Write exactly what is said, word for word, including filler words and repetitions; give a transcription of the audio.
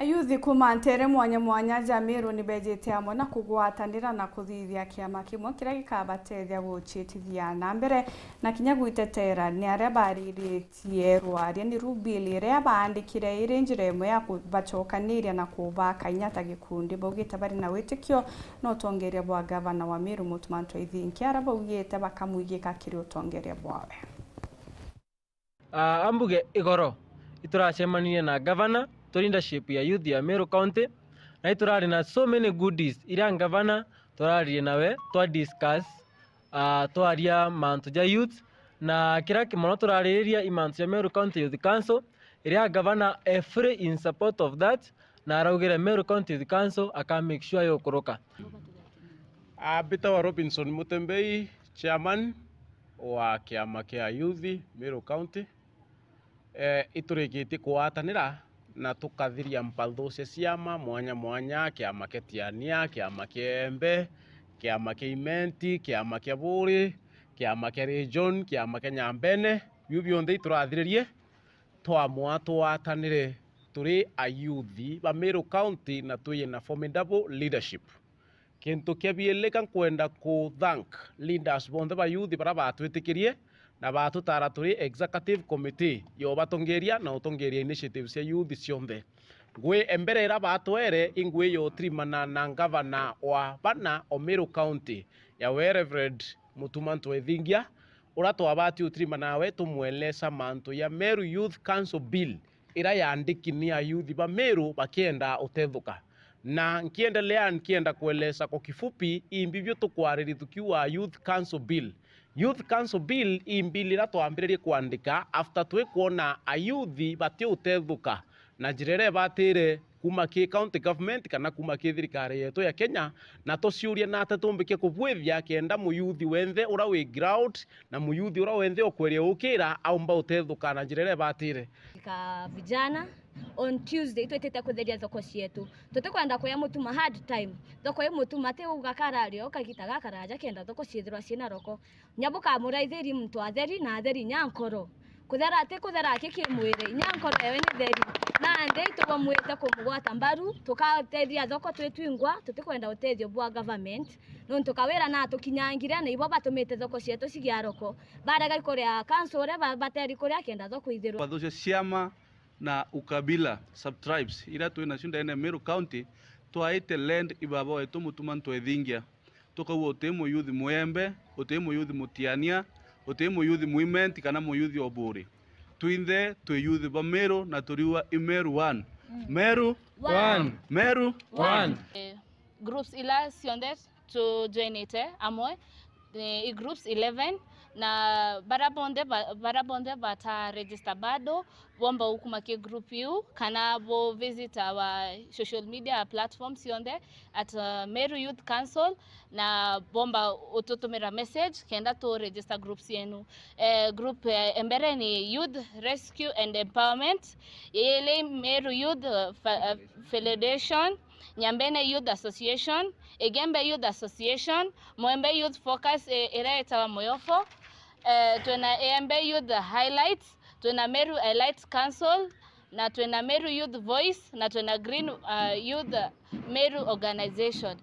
Ayuthi kuuma nteere mwanya mwanya ja Meru ni beejite amwe na kugwatanira na kuthithia kiama kimwe kiria gikabatethia guciitithia na mbere na kinya gwiteteera ni aria bariritie rwaria niru bill iria baandikire iri njira imwe ya kubacokaniria na kubaka inya ta gikundi. Baugite bari na witikio na utongeria bwa gavana wa Meru Mutuma M'Ethingia, aria baugite bakamwigika kiri utongeria bwawe. Ah, ambuge igoro, ituracemanirie na gavana, twi leadership ya youth ya Meru County, na iturari na so many goodies iria gavana turaririe nawe, twa discuss, ah, twaria mantu ja youth, na kiria ki-, mono turaririria i mantu ja Meru County Youth Council, iria gavana e fully in support of that, na araugire Meru County Youth Council aka make sure yukuruka. Ah, mbitawa Robinson Mutembei, chairman wa kiama kia youth Meru County. Eh, iturikitie kugwatanira na tukathiria mpathu cia ciama mwanya mwanya, kiama kia Tiania, kiama kia Embe, kiama kia Imenti, kiama kia Buuri, kiama kia Region, kiama kia Nyambene. Biu bionthe iturathiririe, twamwa tugwatanire turi ayuthi ba Meru County na twina formidable leadership. Kintu kia biili ka nkwenda ku thank leaders bonthe ba youth baria batwitikirie na batutara turi executive committee ya ubatongeria na utongeria initiatives cia youth cionthe. Ngui e mbere iria batwere i ngui ya utirimana na ngavana wa bana o Meru County, yawe Reverend Mutuma M'Ethingia, uria twabati utirimana nawe tumwelesa mantu ya Meru Youth Council Bill iria yaandiki ni ayuthi ba Meru bakienda utethuka. Na nkiendelea, nkienda kuelesa kwa kifupi imbi bio tukwariria tukiuga Youth Council Bill. Youth Council Bill i bill iria twambiririe kwandika after twikwona ayuthi batiutethuka na njira iria ibatire kuma ki county government kana kuma ki thirikari yetu ya Kenya, na tuciuria nata tumbike kubwithia kenda muyuthi wenthe uria wi ground na muyuthi uria wenthe ukweria ukira aumba utethuka na njira iria ibatire. Ka vijana, on Tuesday twitite kutheria thoko cietu. Tutikwenda kuya Mutuma hard time. Thoko i Mutuma ti uga kararia o kagita gakaraja kenda thoko ciithirwa ciina roko. Nya bukamuraithiri muntu atheri na atheri nya nkoro. Kuthera ti kuthera aki kimwiri, nya nkoro yawe ni theri. Nandi itubamwite kumugwata mbaru, tukatethia thoko twi twingwa, tutikwenda utethio bwa government. Nontu kawira natukinyangire na ibo batumite thoko cietu cigia roko. Barega ikuria council uria ba-, bateri kuria kenda thoko ithirwa. Bathucia ciama na ukabila, sub-tribes, iria twi nacio ndene ya Meru County, twaite land i baba wetu Mutuma M'Ethingia. Tukauga uti muyuthi Muembe, uti muyuthi Mutiania, uti muyuthi Muimenti kana muyuthi o Buuri. Twinthe twi yuthi ba Meru na turiuga i Meru one. Meru one. Meru one. Eh, groups ila cionthe tujoinite amwe, eh, i groups eleven, na bara bonthe ba-, bara bonthe bata register bado, bomba ukuma ki group iu, kana bo visit our social media platforms cionthe at, uh, Meru Youth Council, na bomba ututumira message kenda tu register groups yenu. Eh, group, eh, embere ni Youth Rescue and Empowerment, yili Meru Youth, uh, Fe-, uh, Federation, Nyambene Youth Association, Igembe Youth Association, Mwembe Youth Focus, eh, iria itawa Moyofo, eh, twina Iembe Youth Highlights, twina Meru Highlights Council, na twina Meru Youth Voice, na twina Green, uh, Youth Meru Organization.